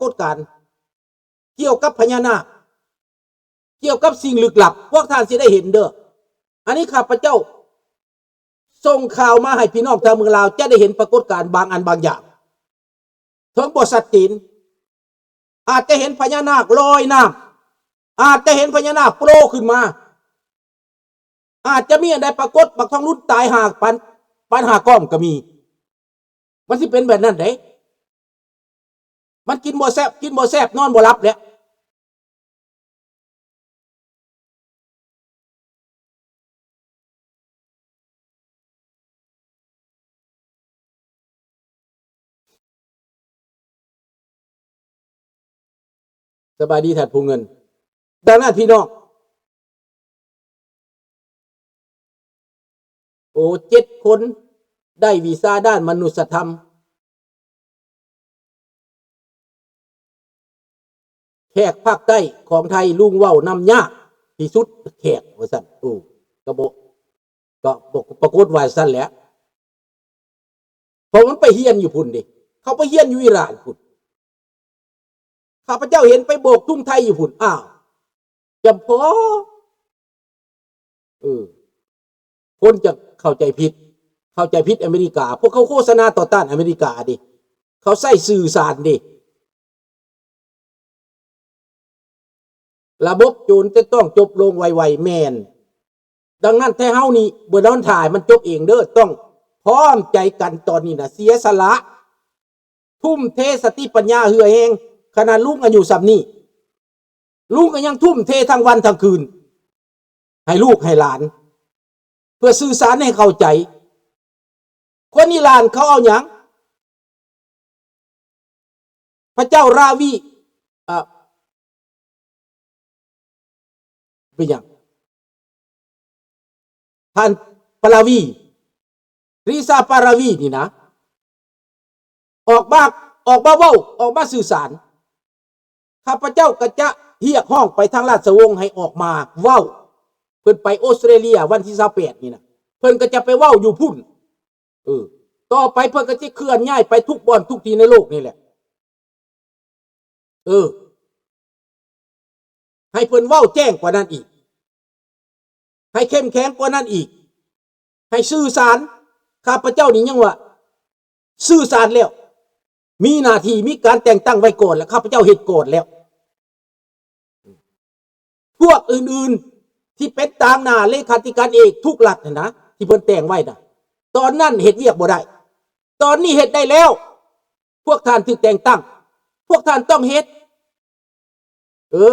ກົດການ ກ່ຽວກັບພະຍານາກ ກ່ຽວກັບສິ່ງລຶກລັບ ພວກທ່ານຊິໄດ້ເຫັນເດີ້. ອັນນີ້ຂ້າພະເຈົ້າສົ່ງຂ່າວມາໃຫ້ພີ່ນ້ອງທາງເມືອງລາວ ຈະໄດ້ເຫັນປາກົດການບາງອັນບາງຢ່າງ ເຖິງບໍ່ຊັດເຈນ ອາດຈະເຫັນພະຍານາກລອຍນ້ຳ ອາດຈະເຫັນພະຍານາກໂປຂຶ້ນມາ ອາດຈະມີອັນໃດປາກົດ ບັກທອງລຸນຕາຍຫາກປານ ປານຫາກ້ອມກໍມີ. ມັນຊິເປັນແບບນັ້ນເດ້. ມັນກິນບໍ່ແຊບ ກິນບໍ່ແຊບ ນອນບໍ່ຫຼັບແຫຼະ. ສະບາຍດີທ່ານຜູ້ເງິນ. ດັ່ງນັ້ນພີ່ນ້ອງ ໂອ້ ເຈັດຄົນໄດ້ວິຊາດ້ານມະນຸດສະທຳ. ແຂກພາກໃຕ້ຂອງໄທ ລຸງເວົ້ານຳຍາກທີ່ສຸດ ແຂກວ່າຊັ້ນ. ໂອ້ ກໍບໍ່ ກໍບໍ່ ປາກົດວ່າຊັ້ນແຫຼະ. ເພາະມັນໄປຮຽນຢູ່ພຸ້ນເດ້ ເຂົາໄປຮຽນຢູ່ອີຣານພຸ້ນ. ຂ້າພະເຈົ້າເຫັນໄປໂບກທຸງໄທຢູ່ພຸ້ນ. ອ້າວ ຈຳພໍ ເອີ ຄົນຈະເຂົ້າໃຈຜິດ ເຂົ້າໃຈຜິດອາເມລິກາ. ພວກເຂົາໂຄສະນາຕໍ່ຕ້ານອາເມລິກາເດ້ ເຂົາໃຊ້ສື່ສານເດ້. ລະບົບໂຈນຈະຕ້ອງຈົບລົງໄວໆ ແມ່ນ. ດັ່ງນັ້ນແທ້ເຮົານີ້ບໍ່ນອນຖ້າໃຫ້ມັນຈົບເອງເດີ້ ຕ້ອງພ້ອມໃຈກັນຕອນນີ້ນະ ເສຍສະຫຼະ ທຸ່ມເທສະຕິປັນຍາເຫື່ອແຮງ. ຂະໜາດລຸງອາຍຸສ່ຳນີ້ ລຸງກໍຍັງທຸ່ມເທທັງວັນທັງຄືນ ໃຫ້ລູກໃຫ້ຫຼານ ເພື່ອສື່ສານໃຫ້ເຂົ້າໃຈ. ຄົນອີຣານເຂົາເອົາຫຍັງ? ພະເຈົ້າຣາວີ ເອີ ເປັນຫຍັງ? ທ່ານປາລາວີ ຣີຊາປາລາວີນີ້ນະ ອອກມາ ອອກມາເວົ້າ ອອກມາສື່ສານ. ຂ້າພະເຈົ້າກໍຈະຮຽກຮ້ອງໄປທາງລາຊະວົງໃຫ້ອອກມາເວົ້າ. ເພິ່ນໄປອົດສະຕຣາເລຍວັນທີຊາວແປດນີ້ນະ ເພິ່ນກໍຈະໄປເວົ້າຢູ່ພຸ້ນ. ເອີ ຕໍ່ໄປເພິ່ນກໍຈະເຄື່ອນຍ້າຍໄປທຸກບ່ອນທຸກທີ່ໃນໂລກນີ້ແຫຼະ. ເອີ ໃຫ້ເພິ່ນເວົ້າແຈ້ງກວ່ານັ້ນອີກ ໃຫ້ເຂັ້ມແຂງກວ່ານັ້ນອີກ ໃຫ້ສື່ສານ. ຂ້າພະເຈົ້ານີ້ຍັງວ່າສື່ສານແລ້ວ ມີໜ້າທີ່ ມີການແຕ່ງຕັ້ງໄວ້ກ່ອນ ແລະ ຂ້າພະເຈົ້າເຮັດກ່ອນແລ້ວ. ພວກອື່ນໆ ທີ່ເປັນຕາງໜ້າເລຂາທິການເອກທຸກລັດຫັ້ນນະ ທີ່ເພິ່ນແຕ່ງໄວ້ນະ ຕອນນັ້ນເຮັດວຽກບໍ່ໄດ້ ຕອນນີ້ເຮັດໄດ້ແລ້ວ. ພວກທ່ານຖືກແຕ່ງຕັ້ງ ພວກທ່ານຕ້ອງເຮັດ. ເອີ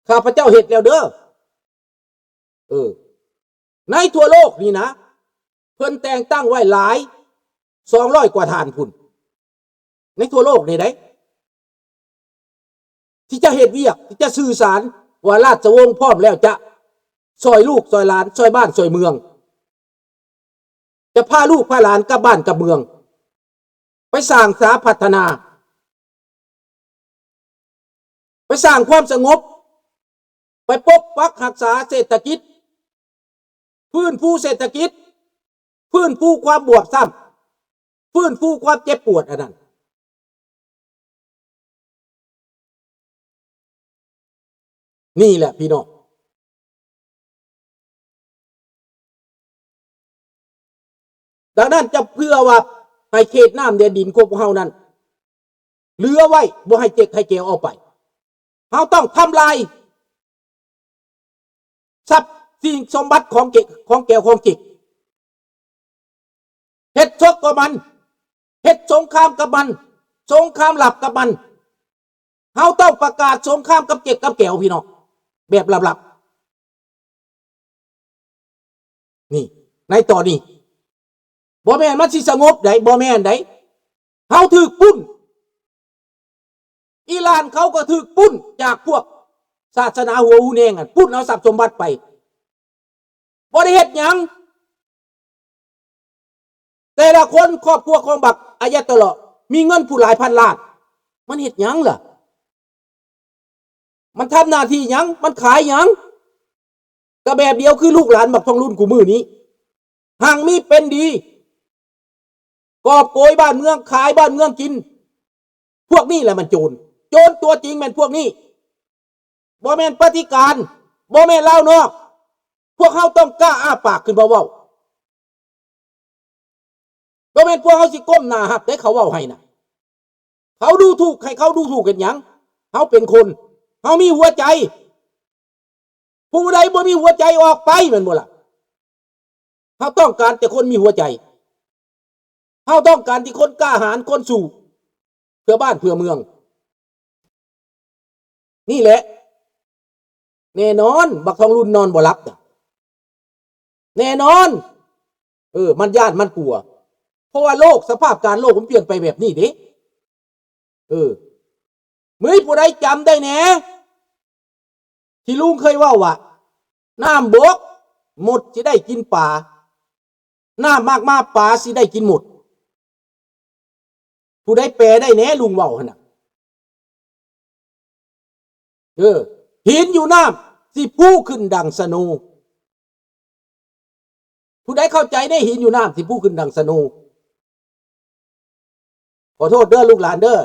ຂ້າພະເຈົ້າເຮັດແລ້ວເດີ້. ເອີ ໃນທົ່ວໂລກນີ້ນະ ເພິ່ນແຕ່ງຕັ້ງໄວ້ຫຼາຍ ສອງຮ້ອຍກວ່າທ່ານພຸ້ນ ໃນທົ່ວໂລກນີ້ໃດ ທີ່ຈະເຮັດວຽກ ທີ່ຈະສື່ສານວ່າລາຊະວົງພ້ອມແລ້ວ ຈະຊ່ອຍລູກຊ່ອຍຫຼານ ຊ່ອຍບ້ານຊ່ອຍເມືອງ. ຈະພາລູກພາຫຼານກັບບ້ານກັບເມືອງ ໄປສ້າງສາພັດທະນາ ໄປສ້າງຄວາມສະຫງົບ ໄປປົກປັກຮັກສາເສດຖະກິດ ຟື້ນຟູເສດຖະກິດ ຟື້ນຟູຄວາມບວບຊ້ຳ ຟື້ນຟູຄວາມເຈັບປວດອັນນັ້ນ. ນີ້ແຫຼະພີ່ນ້ອງ. ດັ່ງນັ້ນ ຈະເພື່ອວ່າໃຫ້ເຂດນ້ຳແດນດິນຂອງພວກເຮົານັ້ນເຫຼືອໄວ້ ບໍ່ໃຫ້ເຈັກໃຫ້ແກວເອົາໄປ, ເຮົາຕ້ອງທຳລາຍ ຊັບສິ່ງສົມບັດຂອງເກ ຂອງແກວຂອງຈິກ, ເຮັດສົກກັບມັນ, ເຮັດສົງຄາມກັບມັນ, ສົງຄາມລັບກັບມັນ. ເຮົາຕ້ອງປະກາດສົງຄາມກັບເຈັກກັບແກວ ພີ່ນ້ອງ, ແບບລັບໆ. ນີ້ ໃນຕອນນີ້ ບໍ່ແມ່ນມັນຊິສະຫງົບໃດ໋, ບໍ່ແມ່ນໃດ໋. ເຮົາຖືກປຸ້ນ, ອີຣານເຂົາກໍຖືກປຸ້ນຈາກພວກສາສະໜາຫົວຫູແນງນັ້ນ, ປຸ້ນເອົາຊັບສົມບັດໄປ, ບໍ່ໄດ້ເຮັດຫຍັງ. ແຕ່ລະຄົນ ຄອບຄົວຂອງບັກອາຍາໂຕເລາະ ມີເງິນຜູ້ຫຼາຍພັນລ້ານ, ມັນເຮັດຫຍັງລະ? ມັນທຳໜ້າທີ່ຫຍັງ? ມັນຂາຍຫຍັງ? ກະແບບດຽວຄືລູກຫຼານບັກທອງລຸນຄູ່ມື້ນີ້, ຮັ່ງມີເປັນດີ, ກອບໂກຍບ້ານເມືອງ, ຂາຍບ້ານເມືອງກິນ, ພວກນີ້ແຫຼະມັນໂຈນ. ໂຈນຕົວຈິງແມ່ນພວກນີ້. ບໍ່ແມ່ນປະຕິການ, ບໍ່ແມ່ນລາວນອກ. ພວກເຮົາຕ້ອງກ້າອ້າປາກຂຶ້ນມາເວົ້າ. ບໍ່ແມ່ນພວກເຮົາຊິກົ້ມໜ້າຮັບເດ້ ເຂົາເວົ້າໃຫ້ນະ. ເຂົາດູຖູກ, ໃຫ້ເຂົາດູຖູກເຮັດຫຍັງ? ເຮົາເປັນຄົນ, ເຮົາມີຫົວໃຈ. ຜູ້ໃດບໍ່ມີຫົວໃຈອອກໄປ ແມ່ນບໍ່ລະ? ເຮົາຕ້ອງການແຕ່ຄົນມີຫົວໃຈ. ເຮົາຕ້ອງການທີ່ຄົນກ້າຫານ, ຄົນສູ້ເພື່ອບ້ານເພື່ອເມືອງ. ນີ້ແຫຼະ ແນ່ນອນ ບັກທອງລຸນນອນບໍ່ຫຼັບນະ ແນ່ນອນ. ເອີ ມັນຢ້ານ ມັນກົວ ເພາະວ່າໂລກ ສະພາບການໂລກມັນປ່ຽນໄປແບບນີ້ເດ້. ເອີ ມື້ນີ້ຜູ້ໃດຈຳໄດ້ແດ່ ທີ່ລຸງເຄີຍເວົ້າວ່າ ນ້ຳບົກ ມົດຊິໄດ້ກິນປາ, ນ້ຳມາກມາ ປາຊິໄດ້ກິນມົດ. ຜູ້ໃດແປໄດ້ແດ່ ລຸງເວົ້າຫັ້ນນະ? ເອີ ຫີນຢູ່ນ້ຳຊິຟູຂຶ້ນດັ່ງສະໂນ. ຜູ້ໃດເຂົ້າໃຈແດ່ ຫີນຢູ່ນ້ຳຊິຟູຂຶ້ນດັ່ງສະໂນ. ຂໍໂທດເດີລູກຫຼານເດີ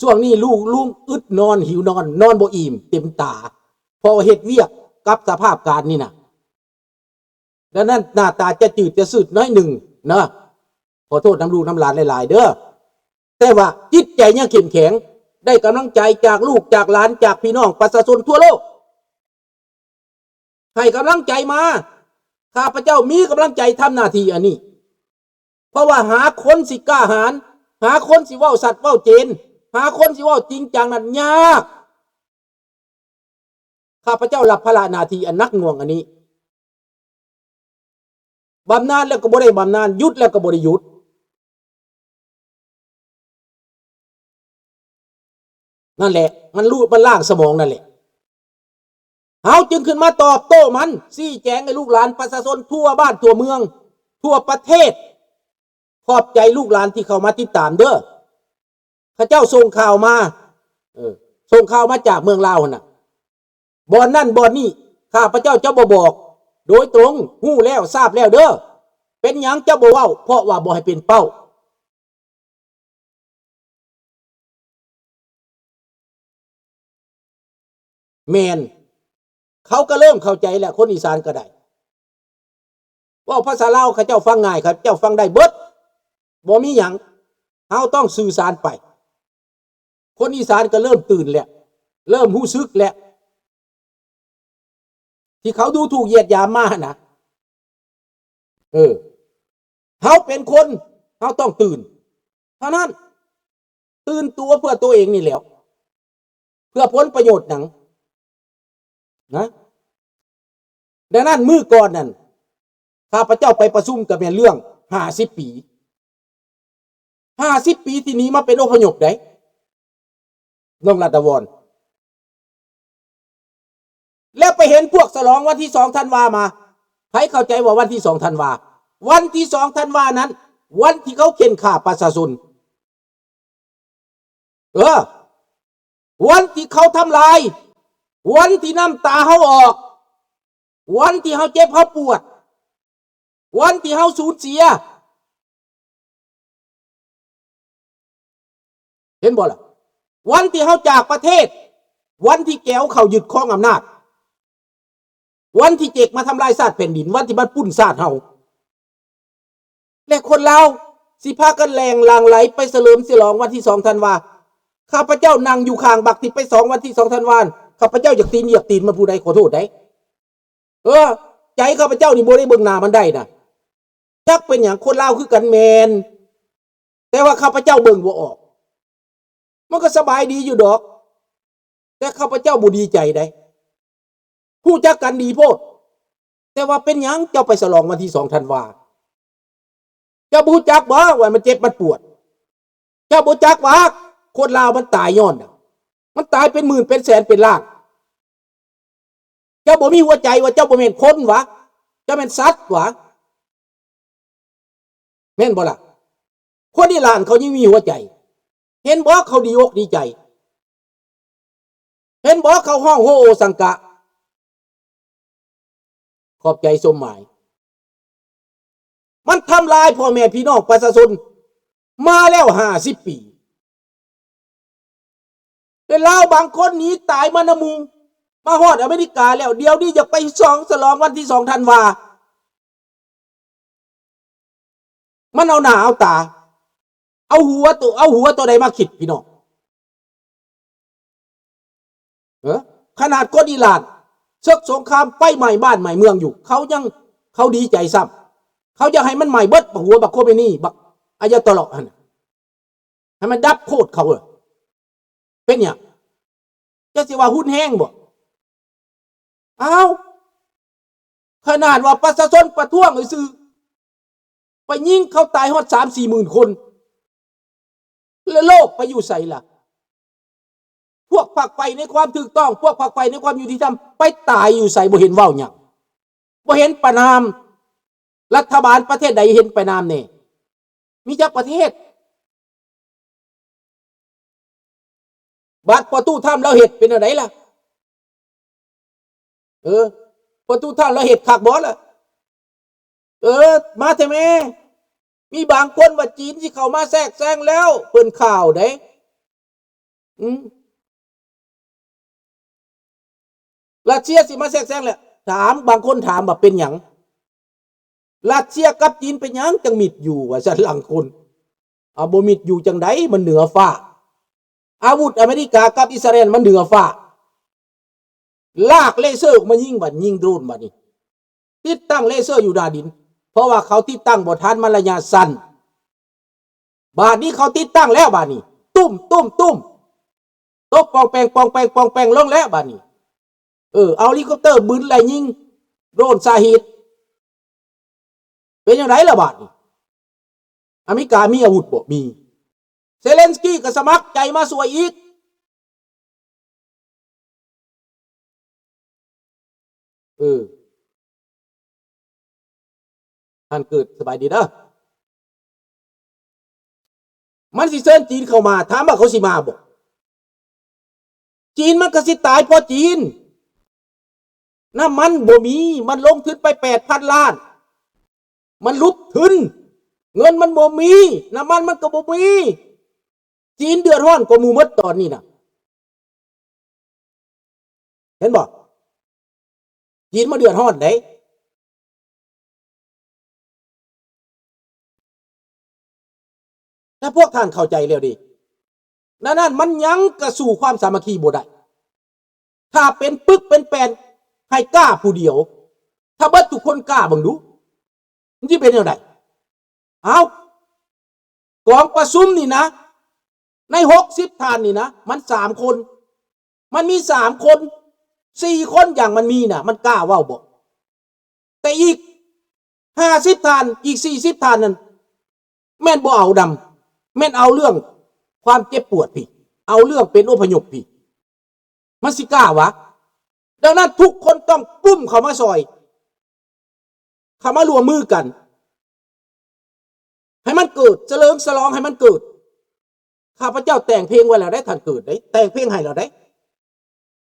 ຊ່ວງນີ້ລູກລຸງອຶດນອນ ຫິວນອນ ນອນບໍ່ອີ່ມເຕັມຕາ ເພາະວ່າເຮັດວຽກກັບສະພາບການນີ້ນະ. ດັ່ງນັ້ນໜ້າຕາຈະຈືດຈະຊືດໜ້ອຍໜຶ່ງເນາະ ຂໍໂທດນຳລູກນຳຫຼານຫຼາຍໆເດີ ແຕ່ວ່າຈິດໃຈຍັງເຂັ້ມແຂງ ໄດ້ກຳລັງໃຈຈາກລູກຈາກຫຼານ ຈາກພີ່ນ້ອງປະຊາຊົນທົ່ວໂລກ ໃຫ້ກຳລັງໃຈມາ. ຂ້າພະເຈົ້າມີກຳລັງໃຈທຳໜ້າທີ່ອັນນີ້ ເພາະວ່າຫາຄົນຊິກ້າຫານ ຫາຄົນຊິເວົ້າຊັດເວົ້າເຈນ ຫາຄົນຊິເວົ້າຈິງຈັງນັ້ນຍາກ. ຂ້າພະເຈົ້າຮັບພາລະໜ້າທີ່ອັນໜັກໜ່ວງອັນນີ້ ບຳນານແລ້ວກໍບໍ່ໄດ້ບຳນານ ຢຸດແລ້ວກໍບໍ່ໄດ້ຢຸດ. ນັ້ນແຫຼະ ມັນລຸ ມັນລ້າງສະໝອງນັ້ນແຫຼະ. ເຮົາຈຶ່ງຂຶ້ນມາຕອບໂຕ້ມັນ ຊີ້ແຈງໃຫ້ລູກຫຼານປະຊາຊົນທົ່ວບ້ານທົ່ວເມືອງ ທົ່ວປະເທດ. ຂອບໃຈລູກຫຼານທີ່ເຂົ້າມາຕິດຕາມເດີ. ເຂົາເຈົ້າສົ່ງຂ່າວມາ ເອີ ສົ່ງຂ່າວມາຈາກເມືອງລາວຫັ້ນນະ ບ່ອນນັ້ນບ່ອນນີ້ ຂ້າພະເຈົ້າຈະບໍ່ບອກໂດຍຕົງ ຮູ້ແລ້ວຊາບແລ້ວເດີ. ເປັນຫຍັງຈະບໍ່ເວົ້າ? ເພາະວ່າບໍ່ໃຫ້ເປັນເປົ້າ. ແມ່ນ ເຂົາກໍເລີ່ມເຂົ້າໃຈແລ້ວ ຄົນອີສານກໍໄດ້ ເວົ້າພາສາລາວເຂົາເຈົ້າຟັງງ່າຍ ເຂົາເຈົ້າຟັງໄດ້ເບິດ ບໍ່ມີຫຍັງ ເຮົາຕ້ອງສື່ສານໄປ. ຄົນອີສານກໍເລີ່ມຕື່ນແລ້ວ ເລີ່ມຮູ້ສຶກແລ້ວ ທີ່ເຂົາດູຖູກຢຽດຫຍາມມາຫັ້ນນະ. ເອີ ເຮົາເປັນຄົນ ເຮົາຕ້ອງຕື່ນເທົ່ານັ້ນ. ຕື່ນຕົວເພື່ອຕົວເອງນີ້ແຫຼ້ວ ເພື່ອຜົນປະໂຫຍດຫຍັງນະ? ດັ່ງນັ້ນມື້ກ່ອນນັ້ນ ຂ້າພະເຈົ້າໄປປະຊຸມກໍແມ່ນເລື່ອງຫ້າສິບປີ ຫ້າສິບປີທີ່ໜີມາເປັນອົບພະຍົບໃດ໋ ນ້ອງລັດດາວອນ ແລ້ວໄປເຫັນພວກສະຫຼອງວັນທີສອງທັນວາມາ. ໃຜເຂົ້າໃຈວ່າວັນທີສອງທັນວາ? ວັນທີສອງທັນວານັ້ນ ວັນທີ່ເຂົາເຂັ່ນຂ້າປະຊາຊົນ. ເອີ ວັນທີ່ເຂົາທຳລາຍ, ວັນທີ່ນ້ຳຕາເຮົາອອກ, ວັນທີ່ເຮົາເຈັບເຮົາປວດ, ວັນທີ່ເຮົາສູນເສຍ. ເຫັນບໍ່ລະ? ວັນທີ່ເຮົາຈາກປະເທດ, ວັນທີ່ແກວເຂົາຍຶດຄອງອຳນາດ, ວັນທີ່ເຈັກມາທຳລາຍຊາດແຜ່ນດິນ, ວັນທີ່ມັນປຸ້ນຊາດເຮົາ ແລະ ຄົນລາວຊິພາກັນແລ່ນຫຼັ່ງໄຫຼໄປສະເຫຼີມສະຫຼອງວັນທີສອງທັນວາ. ຂ້າພະເຈົ້ານັ່ງຢູ່ຂ້າງບັກທີ່ໄປສອງ ວັນທີສອງທັນວາ, ຂ້າພະເຈົ້າຢາກຕີນຢຽບຕີນມັນຜູ້ໃດ ຂໍໂທດໄດ໋. ເອີ ໃຈຂ້າພະເຈົ້ານີ້ບໍ່ໄດ້ເບິ່ງໜ້າມັນໄດ້ນະ. ຈັກເປັນຫຍັງ ຄົນລາວຄືກັນແມ່ນ, ແຕ່ວ່າຂ້າພະເຈົ້າເບິ່ງບໍ່ອອກ. ມັນກໍສະບາຍດີຢູ່ດອກ, ແຕ່ຂ້າພະເຈົ້າບໍ່ດີໃຈໃດ໋. ຮູ້ຈັກກັນດີໂພດ, ແຕ່ວ່າເປັນຫຍັງເຈົ້າໄປສະຫຼອງວັນທີສອງທັນວາ? ເຈົ້າບໍ່ຮູ້ຈັກບໍ່ວ່າມັນເຈັບມັນປວດ? ເຈົ້າບໍ່ຈັກວ່າຄົນລາວມັນຕາຍຍ້ອນຫຍັງ? ມັນຕາຍເປັນໝື່ນເປັນແສນເປັນລ້ານ. ເຈົ້າບໍ່ມີຫົວໃຈວ່າ ເຈົ້າບໍ່ແມ່ນຄົນຫວາ? ເຈົ້າແມ່ນສັດຫວາ? ແມ່ນບໍ່ລະ? ຄົນອີຣານເຂົາຍັງມີຫົວໃຈ. ເຫັນບໍ່ ເຂົາດີອົກດີໃຈ? ເຫັນບໍ່ ເຂົາຮ້ອງໂຮໂອສັງກະ? ຂອບໃຈສົມໝາຍ. ມັນທຳລາຍພໍ່ແມ່ພີ່ນ້ອງປະຊາຊົນມາແລ້ວຫ້າສິບປີ. ແລະລາວບາງຄົນໜີຕາຍມານຳໝູ່ ມາຮອດອາເມລິກາແລ້ວ ດຽວນີ້ຢາກໄປສອງ ສະຫຼອງວັນທີສອງທັນວາ. ມັນເອົາໜ້າເອົາຕາ ເອົາຫົວໂຕ ເອົາຫົວໂຕໃດມາຄິດ ພີ່ນ້ອງ? ເອີ ຂະໜາດຄົນອີຣານ ເສິກສົງຄາມໄຟໄໝ້ບ້ານໄໝ້ເມືອງຢູ່ ເຂົາຍັງ ເຂົາດີໃຈຊ້ຳ ເຂົາຢາກໃຫ້ມັນໄໝ້ເບິດ ບັກຫົວບັກໂຄເມນີ ບັກອາຍາໂຕເລາະຫັ້ນ ໃຫ້ມັນດັບໂຄດເຂົາ. ເປັນຫຍັງ? ຈະຊິວ່າຮຸນແຮງບໍ່? ອ້າວ ຂະໜາດວ່າປະຊາຊົນປະທ້ວງຊື່ໆ ໄປຍິງເຂົາຕາຍຮອດສາມສີ່ໝື່ນຄົນ ແລະໂລກໄປຢູ່ໃສລະ? ພວກຝັກໃຝ່ໃນຄວາມຖືກຕ້ອງ ພວກຝັກໃຝ່ໃນຄວາມຍຸຕິທຳ ໄປຕາຍຢູ່ໃສ? ບໍ່ເຫັນເວົ້າຫຍັງ ບໍ່ເຫັນປະນາມ. ລັດຖະບານປະເທດໃດເຫັນປະນາມແດ່? ມີຈັກປະເທດ? ບາດພໍ່ຕູ້ທຳລາວເຮັດເປັນແນວໃດລະ? ເອີ ພໍ່ຕູ້ທຳລາວເຮັດຄັກບໍ່ລະ? ເອີ ມາແທ້ແມ້. ມີບາງຄົນວ່າຈີນຊິເຂົ້າມາແຊກແຊງແລ້ວ ເພິ່ນຂ່າວໃດ໋. ອືມ ຣັດເຊຍຊິມາແຊກແຊງແລ້ວ. ຖາມ ບາງຄົນຖາມວ່າເປັນຫຍັງ ຣັດເຊຍກັບຈີນເປັນຫຍັງຈັ່ງມິດຢູ່ ວ່າຊັ້ນລາງຄົນ. ເອົາ ບໍ່ມິດຢູ່ຈັ່ງໃດ ມັນເໜືອຟ້າ. ອາວຸດອາເມລິກາກັບອິດສະຣາເອນມັນເໜືອຟ້າ. ລາກເລເຊີອອກມາຍິງ ບາດຍິງໂດຣນ ບາດນີ້ ຕິດຕັ້ງເລເຊີຢູ່ໜ້າດິນ ເພາະວ່າເຂົາຕິດຕັ້ງບໍ່ທັນ ມັນໄລຍະສັ້ນ. ບາດນີ້ເຂົາຕິດຕັ້ງແລ້ວ ບາດນີ້ ຕຸ້ມ ຕຸ້ມ ຕຸ້ມ ຕົກປ່ອງແປງ ປ່ອງແປງ ປ່ອງແປງລົງແລ້ວ ບາດນີ້. ເອີ ເອົາເຮລິຄອບເຕີບິນໄລ່ຍິງໂດຣນຊາຮີດ. ເປັນຈັ່ງໃດລະບາດນີ້? ອາເມລິກາມີອາວຸດບໍ່? ມີ. ເຊເລັນສກີກໍສະໝັກໃຈມາຊ່ວຍອີກ. ເອີ ທ່ານເກີດ ສະບາຍດີເດີ. ມັນຊິເຊີນຈີນເຂົ້າມາ ຖາມວ່າເຂົາຊິມາບໍ່? ຈີນມັນກໍຊິຕາຍເພາະຈີນ. ນ້ຳມັນບໍ່ມີ ມັນລົງທຶນໄປແປດພັນລ້ານ ມັນຫຼຸບທຶນ ເງິນມັນບໍ່ມີ ນ້ຳມັນມັນກໍບໍ່ມີ. ຈີນເດືອດຮ້ອນກວ່າໝູ່ໝົດຕອນນີ້ນະ. ເຫັນບໍ່? ຈີນມາເດືອດຮ້ອນເດ້. ແຕ່ພວກທ່ານເຂົ້າໃຈແລ້ວເດ້. ດັ່ງນັ້ນມັນຍັງກະສູ້ຄວາມສາມັກຄີບໍ່ໄດ້. ຖ້າເປັນປຶກເປັນແປນໃຫ້ກ້າຜູ້ດຽວ, ຖ້າເບິດທຸກຄົນກ້າເບິ່ງດູ, ມັນຊິເປັນແນວໃດ? ເອົ້າ, ກອງປະຊຸມນີ້ນະ, ໃນຫົກສິບທ່ານນີ້ນະ, ມັນສາມຄົນ, ມັນມີສາມຄົນ, ສີ່ຄົນຢ່າງມັນມີນະ, ມັນກ້າເວົ້າບໍ່? ແຕ່ອີກຫ້າສິບທ່ານ, ອີກສີ່ສິບທ່ານນັ້ນ ແມ່ນບໍ່ເອົານຳ, ແມ່ນເອົາເລື່ອງຄວາມເຈັບປວດພີ້, ເອົາເລື່ອງເປັນອົບພະຍົບພີ້, ມັນຊິກ້າຫວາ? ດັ່ງນັ້ນທຸກຄົນຕ້ອງປຸ້ມເຂົ້າມາຊ່ອຍ, ເຂົ້າມາຮ່ວມມືກັນ ໃຫ້ມັນເກີດ, ສະເຫຼີມສະຫຼອງໃຫ້ມັນເກີດ. ຂ້າພະເຈົ້າແຕ່ງເພງໄວ້ແລ້ວເດ້, ທ່ານເກີດເດ້, ແຕ່ງເພງໃຫ້ແລ້ວເດ້.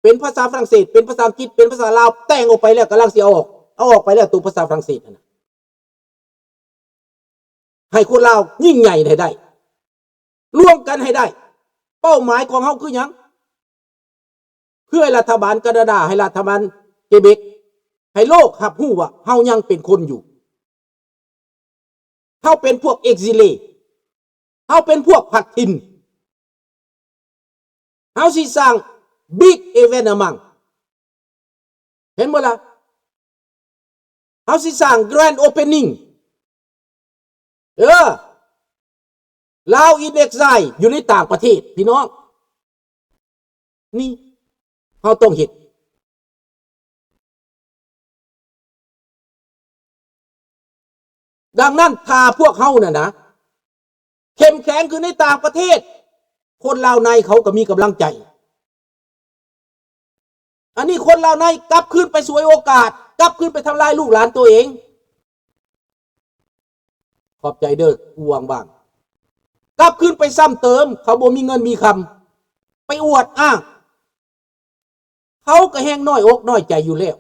ເປັນພາສາຝຣັ່ງເສດ, ເປັນພາສາອັງກິດ, ເປັນພາສາລາວ, ແຕ່ງອອກໄປແລ້ວ, ກຳລັງຊິເອົາອອກ, ເອົາອອກໄປແລ້ວ, ໂຕພາສາຝຣັ່ງເສດຫັ້ນນະ. ໃຫ້ຄົນລາວຍິ່ງໃຫຍ່ໃຫ້ໄດ້, ລວມກັນໃຫ້ໄດ້. ເປົ້າໝາຍຂອງເຮົາຄືຫຍັງ? ເພື່ອໃຫ້ລັດຖະບານການາດາ, ໃຫ້ລັດຖະບານເກເບັກ, ໃຫ້ໂລກຮັບຮູ້ວ່າເຮົາຍັງເປັນຄົນຢູ່. ເຮົາເປັນພວກເອັກຊິເລ, ເຮົາເປັນພວກພັດຖິ່ນ. ເຮົາຊິສ້າງ Big Event Among, ເຫັນບໍ່ລະ? ເຮົາຊິສ້າງ Grand Opening. ເອີ, Lao in Exile ຢູ່ໃນຕ່າງປະເທດ, ພີ່ນ້ອງ. ນີ້ເຮົາຕ້ອງເຮັດ. ດັ່ງນັ້ນ ຖ້າພວກເຮົານັ້ນນະ ເຂັ້ມແຂງຂຶ້ນໃນຕ່າງປະເທດ, ຄົນລາວໃນເຂົາກໍມີກຳລັງໃຈ. ອັນນີ້ຄົນລາວໃນກັບຄືນໄປສວຍໂອກາດ, ກັບຄືນໄປທຳລາຍລູກຫຼານຕົວເອງ. ຂອບໃຈເດີ, ຜູ້ຫວັງບາງ. ກັບຄືນໄປຊ້ຳເຕີມ, ເຂົາບໍ່ມີເງິນມີຄຳ, ໄປອວດອ້າງ. ເຂົາກໍແຮ່ງນ້ອຍອົກນ້ອຍໃຈຢູ່ແລ້ວ.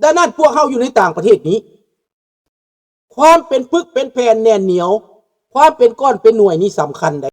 ດັ່ງນັ້ນ ພວກເຮົາຢູ່ໃນຕ່າງປະເທດນີ້, ຄວາມເປັນປຶກເປັນແຜ່ນແໜ້ນໜຽວ, ຄວາມເປັນກ້ອນເປັນໜ່ວຍນີ້ສຳຄັນໃດ.